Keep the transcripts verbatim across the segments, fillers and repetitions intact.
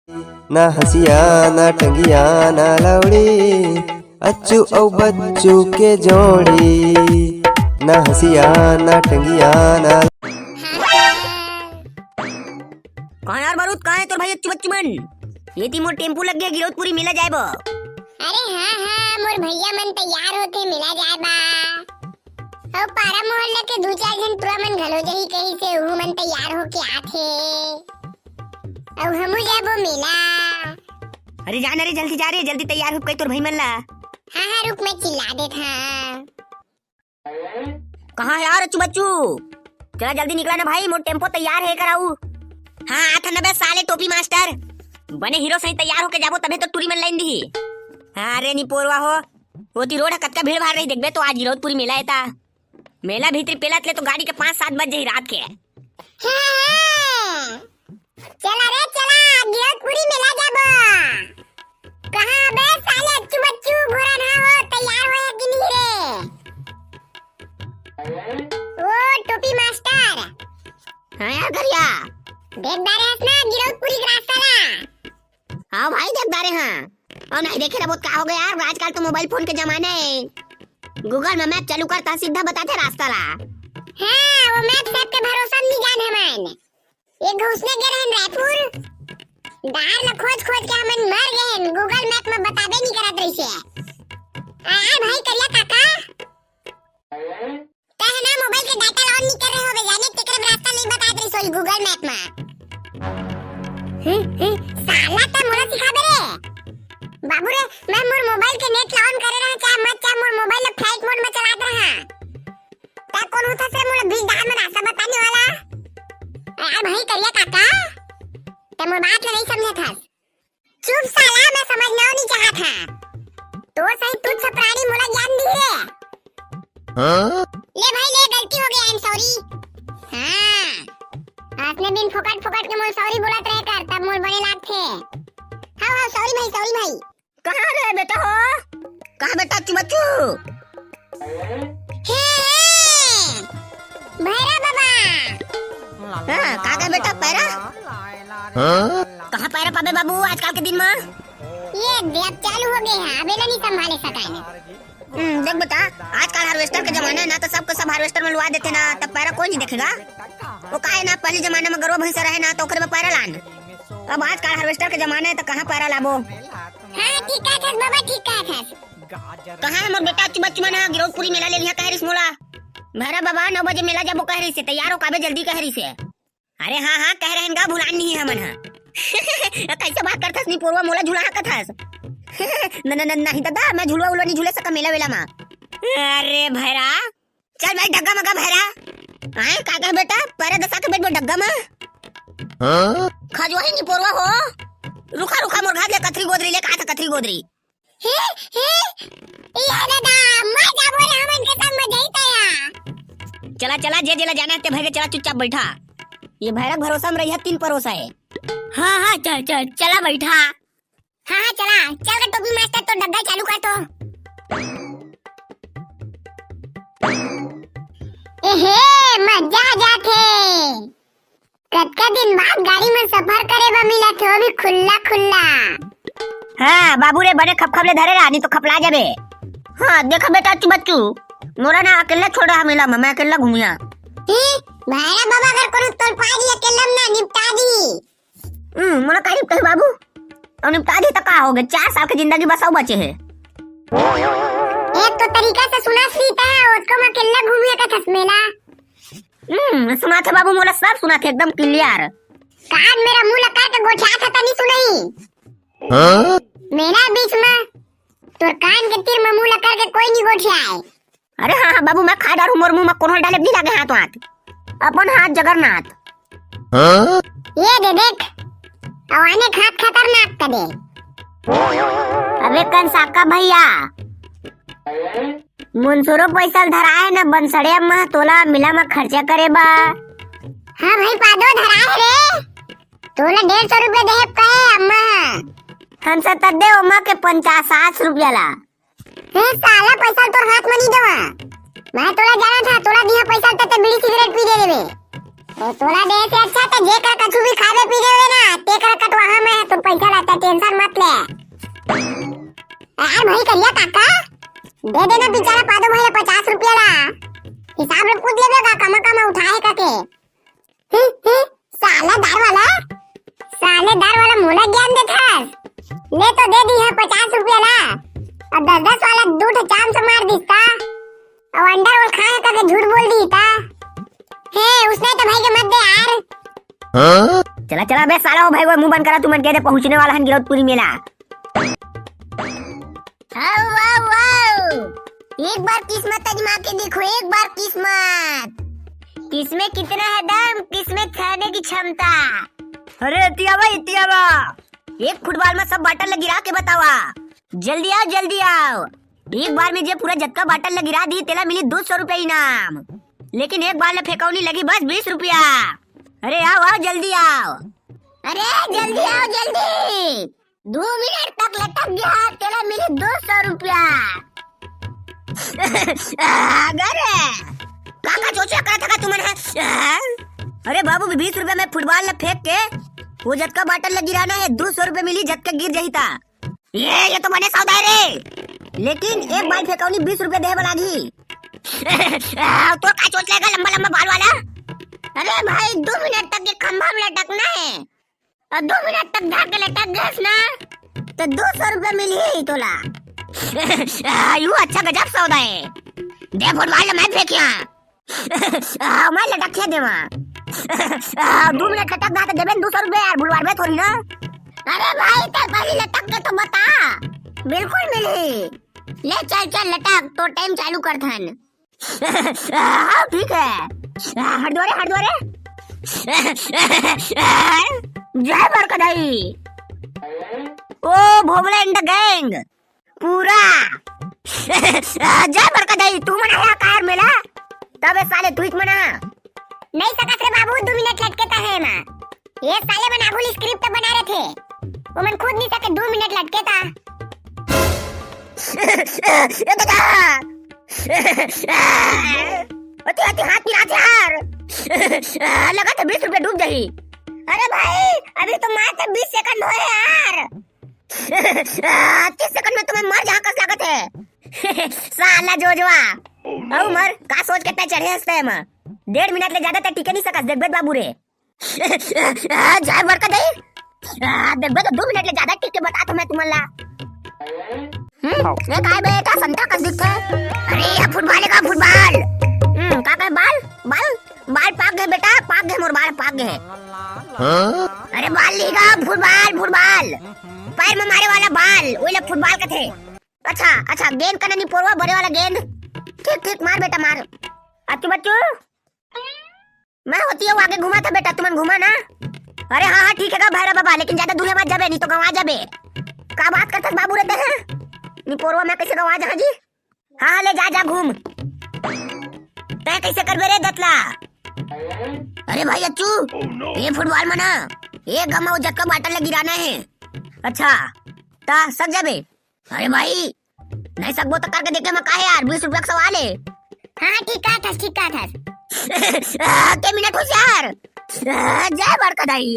ना हंसिया ना टंगिया ना लौड़ी, अच्छू अउ बच्चू के जोड़ी। ना हंसिया ना टंगिया ना। कहाँ यार बारूद, कहाँ है तोर भाई अच्छू बच्चू मन? ये ती मोर टेम्पू लग गया गिरौदपुरी मेला जाए बर। अरे हाँ हाँ, मोर भैया मन तैयार होके मेला जाए बा। अउ पारा मोहल्ला के दू चार झन टुरा मन घलो जही कही से उहू मन तैयार होके आथे। अउ हमू जाबो मेला। अरे जा ना रे, जल्दी जा रे, जल्दी तैयार हो कई तोर भाई मन ला। हाँ हाँ, रुक, मैं चिल्ला देत हाँ। कहाँ है यार अच्छू बच्चू? चला जल्दी निकला ना भाई, मोर टेम्पो तैयार है कराऊ। हाँ, आथा न बे साले टोपी मास्टर। बने हीरो सही तैयार होके जाबो तभे तो टूरी मन लाइन दिही। हाँ रे निपोरवा हो, ओती रोड ह कतका भीड़ भाड़ रही देखबे तो आज गिरौदपुरी मेला है ता। मेला भीतरी पेलत ले तो गाड़ी के पाँच सात बज जाही रात के। हाँ, हाँ। चला रे चला, गिरौदपुरी मेला जाबो। कहाँ बे साले अच्छू बच्चू घोड़ा ना हो, तैयार होए कि नहीं रे? ओ टोपी मास्टर। हाँ यार करिया। देख डारे हस ना गिरौदपुरी के रास्ता ला। हाँ भाई देख डारे हाँ। और नहीं देखे रहो का हो गया यार, आजकल तो मोबाइल फोन के जमाना है। गूगल में मैप चालू करता सीधा बताथे रास्ता ला। हाँ, वो मैप सबके भरोसा नहीं जान हमन। एक घुसने गे रहन रायपुर, डहर ला खोज खोज के हमन मर गए हन, गूगल मैप में बताबे नहीं करत रहिसे। आ, आ भाई करिया काका, तह ना मोबाइल के डाटा ऑन नहीं कर रहे होबे, जाने तेकरे बर रास्ता नहीं बतात रहिस होही गूगल मैप में। हम्म, हम्म, साला त मोला सिखाबे रे। बाबू रे, मैं मोर मोबाइल के नेट ला ऑन करे रहा, चाहे मत चाहे मोर मोबाइल ला फ्लाइट मोड में चलात रहा। त कौन होता से मोला बीच डहर में रास्ता बताने वाला? अरे भाई करिया काका, ते मोर बात ला नहीं समझत हस। चुप साला, मैं समझना नहीं चाहत हा। तोर सही तुच्छ प्राणी मोला ज्ञान दी रे। हाँ? ले भाई ले, गलती हो गया, I am sorry। हाँ, असने बिन फोकट फोकट के मोर सॉरी बोलत रहे कर, तब मोर बने लागथे। हाँ हाँ, सॉरी भाई, सॉरी भाई। कहाँ रे बेटा हो? कहाँ बेटा चुमचू? हे, हे, भैरा बाबा। हाँ, का का बेटा पैरा? हाँ? कहाँ पैरा पाबे बाबू आजकल के दिन में? ये दे, अब चालू हो गए हैं, अबे नहीं संभाले सकाए। हम्म, देख बेटा, आजकल हार्वेस्टर के जमाना है ना, तो सबको सब हार्वेस्टर में लुआ देते ना, तब पैरा कोई नहीं देखेगा। वो का है ना, पहले जमाना में गरुआ भैंसा रहे ना, तो ओकरे में पैरा लान। अब आजकल हार्वेस्टर के जमाना है, तो कहाँ पैरा लाबो? हाँ, ठीक कहत हस बाबा, ठीक कहत हस। कहाँ है मोर बेटा, अच्छू बच्चू मन हा गिरौदपुरी मेला ले लिहा कह रहिस मोला। भैरा बाबा नौ बजे मेला जाबो कह रहिस हे, तैयार हो काबे जल्दी कह रहिस हे। अरे हाँ हाँ, कह रहेन गा, भुलान नहीं है हमन हा। कैसे बात करथस निपोरवा, मोला झुला सकत हस? न, न, न, नहीं दादा, मैं झुलवा उलवा नहीं झूले सका मेला वेला मा। अरे भैरा, चल भाई ढग्गा मगा भैरा। आए, का कहे बेटा, पैरा दसा के बैठ ढग्गा मा। हाँ? खजुआही निपोरवा हो। रुखा रुखा मोर घात ले कथरी गोदरी ले, का था कथरी गोदरी? हे, हे, या दादा, मैं जाबो रे हमन के संग में जइता या। चला, चला, जे जेला जाना है ते भाई के चला, चुपचाप बैठा। ये भैरा के भरोसा में रहिया, तीन परोसा है। हाँ, हाँ, चल, चल, चला बैठा। हाँ, हाँ, चला, चल के टोपी मास्टर तो डब्बा चालू कर तो। एहे, मजा आ जाथे। कतका दिन बाद गाड़ी में सफर करे बर मिलत हे, वो भी खुल्ला खुल्ला। हाँ बाबू रे, बने खपखप ले धरे रहा, नहीं तो खपला जाबे। हाँ देखा बेटा, अच्छू बच्चू, मोला ना अकेला छोड़ा मेला में, मैं अकेला घूमिया। ही, भैरा बाबा अगर कोनो तोर पाजी अकेला में ना निपटा दी। हम्म, मोला का निपटा बाबू? और निपटा दी तो का हो गया, चार साल की जिंदगी बस अउ बचे है। एक तो तरीका से सुना सीता है, उसको मैं अकेला घूमिया का थस मेला। हम्म, सुनाथे बाबू, मोला सब सुनाथे एकदम clear। कान मेरा मुंह लगा के गोठिया था तनी सुनई। हाँ? मेरा बीच में तोर कान के तीर में मुंह लगा के कोई नहीं गोठिया है। अरे हाँ, हाँ बाबू, मैं खा डारू, मोर मुंह में कोनो डाले नहीं लागे हाथ वाथ। अपन हाथ जगन्नाथ। हाँ? ये दे देख, अवाने खात खतरनाक कर दे। अबे कंसाका भैया, मुनसुरो पैसा धराए न बंसड़े म तोला मिला म खर्चा करे बा। हाँ भाई पादो धराए रे, तोला डेढ़ सौ रुपया देहे कहे अम्मा। हम सतत दे ओमा के पचास साठ रुपया ला। हे साला पैसा तोर हाथ म नहीं देवा, मैं तोला जाना था, तोला दिया पैसा ते बीड़ी सिगरेट पी दे देवे। तो तोला दे से अच्छा तो जेकर कछु भी खाबे पीबे होवे ना, तेकर कटवाहा मैं तोर पैसा ला, tension मत ले। यार भाई करिया काका, दे देना बेचारा पादो भाई ला पचास रुपया ला। हिसाब ले पूछ लेबे का, कमा कमा उठाए का के। ही, ही, साला दार वाला, साले दार वाला मोला ज्ञान देथस। ले तो दे दी है पचास रुपया ला, अब दस दस वाला दू ठो चाम से मार दिसता। अब अंडा रोल खाए का के झूठ बोल दी ता। हे, उसने तो भाई के मत दे यार। चला, चला बे साला, हो भाई, वो मुंह बंद करा, तुमन के दे पहुंचने वाला हन गिरौदपुरी मेला। हाव, वाव, वाव। एक बार किस्मत आजमा के देखो, एक बार किस्मत। किसमें कितना है दम, किसमें खाने की क्षमता। अरे, इतिया बा, इतिया बा। एक फुटबॉल में सब बाटल ला गिरा के बतावा। जल्दी आओ, जल्दी आओ। एक बार में जे पूरा जतका बाटल ला गिरा दी, तेला मिली दो सौ रुपया इनाम। लेकिन एक बार ला फेंकौनी लगी बस बीस रुपया। अरे आओ, आओ, जल्दी आओ। अरे जल्दी आओ, जल्दी। दो मिनट तक लटक गया, तेला मिली दो सौ रुपया। अगर काका चोचा करा था का तुमन है? अरे बाबू, बीस रुपया में फुटबॉल ला फेंक के वो जतका बाटल ला गिराना है, दो सौ रुपया मिली, जतका गिर जाही ता। ये, ये तो बने सौदा है रे। लेकिन एक बार फेंकौनी बीस रुपया देहे वाला ही। तो का चोच लेगा लंबा लंबा बाल वाला? अरे भाई, दो मिनट तक ये खंभा में लटकना है। और दो मिनट तक धर के लटक गए ना, तो दो सौ रुपया मिली तोला। यू अच्छा गजब सौदा है। दे फुटबॉल मैं फेंकिया। मैं लटक के देवा। दो मिनट लटक गा तो देबे दो सौ रुपया यार, भुलवार में थोड़ी ना। अरे भाई, ते पहले लटक के तो बता। बिल्कुल मिली। ले चल, चल लटक, तो टाइम चालू कर थन। हाँ, ठीक है। हट दो रे, हट दो रे। जय बरकदाई। ओ भोबले and the gang। पूरा। जय बरकदाई, तू मना है कार मेला? तबे साले तू ही मना। नहीं सकत रे बाबू, दो मिनट लटके ता है मा। ये साले मन आघू ले script बना रहे थे, वो मन खुद नहीं सके, दो मिनट लटके ता। ए दादा। अति, अति हाथ पिरात यार। लगा था बीस रुपया डूब जाही। अरे भाई, अभी तो मात्र बीस सेकंड होए यार। तीस सेकंड में तुम्हें मर जहाँ कस लागत है। साला जोजवा। अउ मर, का सोच के तै चढ़े हस तै मा? डेढ़ मिनट ले ज्यादा तै टिके नहीं सकस, देखबे बाबू रे। जय बरकदाई। देखबे तो दो मिनट ले ज्यादा टिक के बता तो मैं तुमन ला। हम्म, ये काय बे, का संता कस दिखथे? अरे, ये फुटबॉल है का, फुटबॉल? हम्म, का, का बाल? बाल? बाल पाक गए बेटा, पाक गए मोर बाल, पाक गए। हाँ? अरे बाल नहीं का, फुटबॉल, फुटबॉल। पैर में मारे वाला बाल, वही ला फुटबॉल कथे। अच्छा, अच्छा, गेंद का नहीं पोरवा, बड़े वाला गेंद। ठीक, ठीक, मार बेटा, मार। अच्चू बच्चू, मैं होती हूँ आगे घुमा था बेटा, तुमन घुमा ना। अरे हाँ, हाँ, ठीक है का भैरव बाबा, लेकिन ज्यादा दूर मत जाबे, नहीं तो गंवा जाबे। का बात करथस बाबू रे तैं? निपोरवा मैं कैसे गंवा जाहा जी? हाँ, हाँ, ले जा, जा घूम। तैं कैसे करबे रे दतला? अरे भाई अच्चू, ये फुटबॉल में ना, ये गमा जतका बाटल ला गिराना है। अच्छा, ता सक जाबे? अरे भाई, नहीं सकबो तो करके देखे मैं, काहे यार, बीस रुपया का सवाल है। हाँ, हाँ, ठीक कहत हस, ठीक कहत हस। के मिनट हो यार। जय बड़का दाई।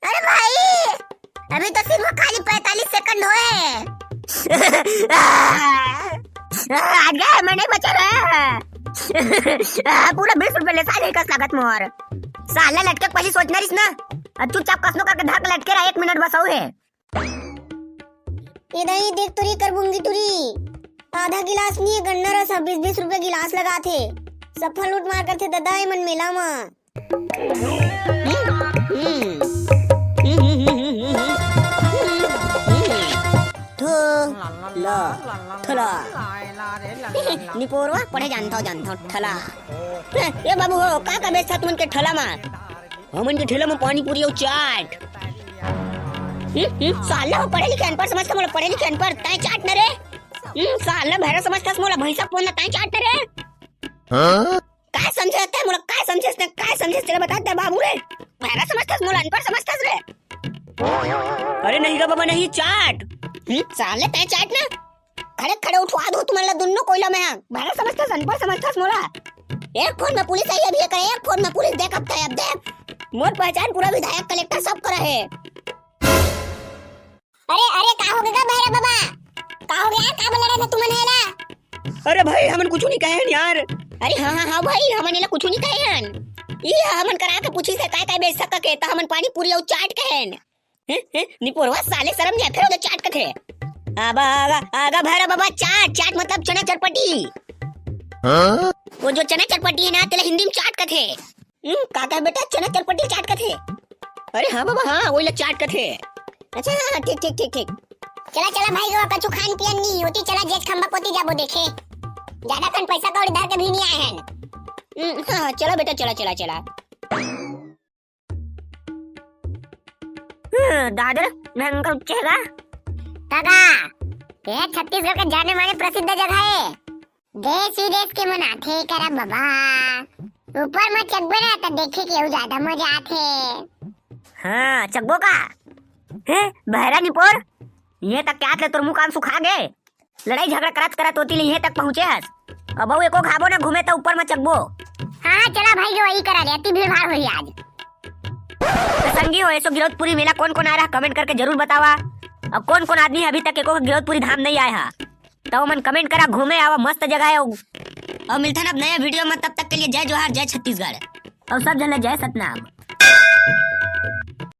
अरे भाई, अभी तो सिर्फ खाली पैंतालीस सेकंड होए। आ गया, मैं नहीं बचा रहा। पूरा बीस रुपया ले साले कस लागत मोर। साला लटके के पहली सोचना रिस ना। अब चुपचाप कसनो करके धर के लटके रहा, एक मिनट बस अउ है। ए दाई, देख तो रे, कर बूंगी टुरी। आधा गिलास नहीं है, गन्ना रस ह, बीस बीस रुपया गिलास लगाथे। सफा लूट मार करथे ददा, ए मन मेला म। ठो, ला, ठला। निपोरवा पढ़े जानथव, जानथव, ठला। ए बाबू हो, का का बेचथव तुमन के ठला मा? हमन के ठेला में पानी पूरी अउ चाट। हम्म, हम्म, साला हो पढ़े लिखे अनपढ़ समझ के मोला पढ़े लिखे अनपढ़, तैं चाट न रे। हम्म, साला भैरा समझथस मोला, भैंसा पोन तैं चाट न रे। हाँ? काय समझे तैं मोला, काय समझे तैं, काय समझे तेला बता दे बाबू रे। भैरा समझथस मोला, अनपढ़ समझथस रे। अरे नहीं गा बाबा नहीं, चाट। हम्म, साले तैं चाट ना। खड़े खड़े उठवा दू तुमन ला दुन्नो कोइला में। भैरा समझथस, अनपढ़ समझथस मोला। एक फोन में पुलिस आही अभी, एक फोन में पुलिस। देख अब तैं, अब देख, मोर पहचान पूरा विधायक, कलेक्टर सब करा हे। अरे, अरे, का हो गे गा भैरा बाबा? का हो गे यार? का बोल रहे थे तुमन हे ला? अरे भाई, हमन कुछू नहीं कहे हन यार। अरे हाँ, हाँ, हाँ भाई, हमन एला कुछू नहीं कहे हन। ये हमन करा के पूछिस हे काय काय बेच सकत हे, त हमन पानी पूरी अउ चाट कहेन। हैं, हैं, निपोरवा साले, शरम नहीं आय, फेर ओला चाट कथे। आगा, आगा, आगा भैरा बाबा, चाट, चाट मतलब चना चटपटी। हाँ? वो जो चना चटपटी हे ना, तेला हिंदी में चाट कथे। हम्म, का कहे बेटा, चना चटपटी चाट कथे? अरे हाँ बाबा, हाँ, वही ला चाट कथे। अच्छा, हाँ, हाँ, ठीक, ठीक, ठीक, ठीक। चला, चला भाई, वो कछु खान पियन नहीं होती, चला जेज खंबा कोती जाबो देखे। ज्यादा कन पैसा कौड़ी धर के भी नहीं आए हैं। हम्म, हाँ, हाँ, चला बेटा, चला, चला, चला। हम्म, दादर, महंगा उच्चेगा। काका, ये छत्तीसगढ़ के जाने माने प्रसिद्ध जगह है। देश विदेश के मन आथे करा बाबा। ऊपर में चघबे ना त देखे के अउ ज्यादा मजा आथे। हाँ, चघबो का? हे, बहरा निपोर, ये तक क्या आत ले तोर मुंह कान सुखा गे? लड़ाई झगड़ा करत करत ओती ले ये तक पहुंचे हस। अब अउ एको घाबो ना घूमे त ऊपर में चघबो। हाँ, हाँ, चला भाई, जो वही करा ले, अति भीड़ भाड़ होही आज। तो संगी हो, एसो गिरौदपुरी मेला कौन कौन आय रहा, comment करके जरूर बतावा। अउ कौन कौन आदमी अभी तक एको गिरौदपुरी धाम नहीं आय हा, त ओमन comment करा, घूमे आवा, मस्त जगह है। अउ मिलथन अब नया video में, तब तक के लिए जय जोहार, जय छत्तीसगढ़, अउ सब झन ला जय सतनाम।